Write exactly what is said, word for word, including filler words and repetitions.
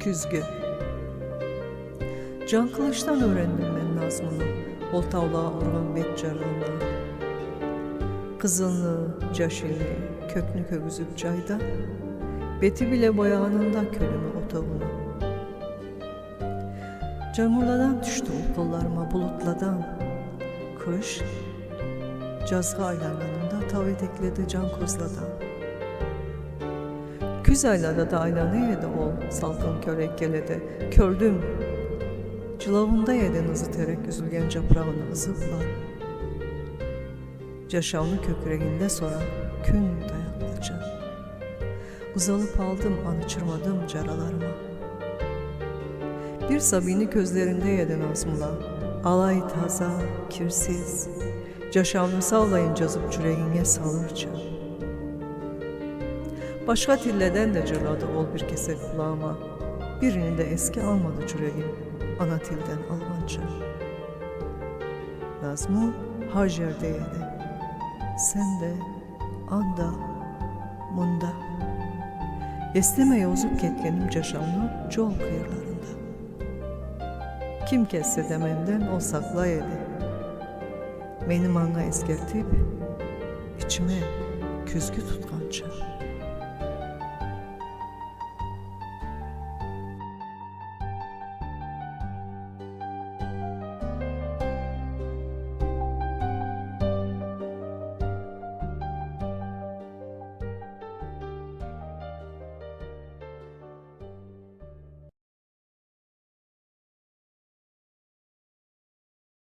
Кюзгю. Джан къылычдан ёрендим мен назмуну, ол таулагъа ургъан бет джарланы. Къызылны, джашилни, кёкню кёргюзюб джайда, бети бла боягъанында кёлюмю отоуну. Джангурладан тюшдю ол къолларыма булутладан. Къыш, джазгъа айланнганында тау этекледе джан козладан. Кюз айлада да айлана эди ол салкъын кёлеккеледе. Кёрдюм, джылауунда эди нызы терек юзюлген джапрагъыны ызы бла. Джашауну кёкюрегинде сора кюн таякълыча. Узалыб алдым аны, чырмадым джараларыма. Бир сабийни кёзлеринде эди назмула, алай таза, кирсиз. Джашауну саулайын джазыб джюрегинге салырча. Башха тилледен да джырлады ол бир кесек къулагъыма. Бирини да эсге алмады джюрегим, ана тилден алгъанча. Назму хар джерде эди. Сен да анда, мында. Эслемей озуб кетгеним джашауну джол къыйырларында. Ким кетсе да менден ол сакълай эди. Мени манга эсгертиб, ичиме кюзгю тутханча.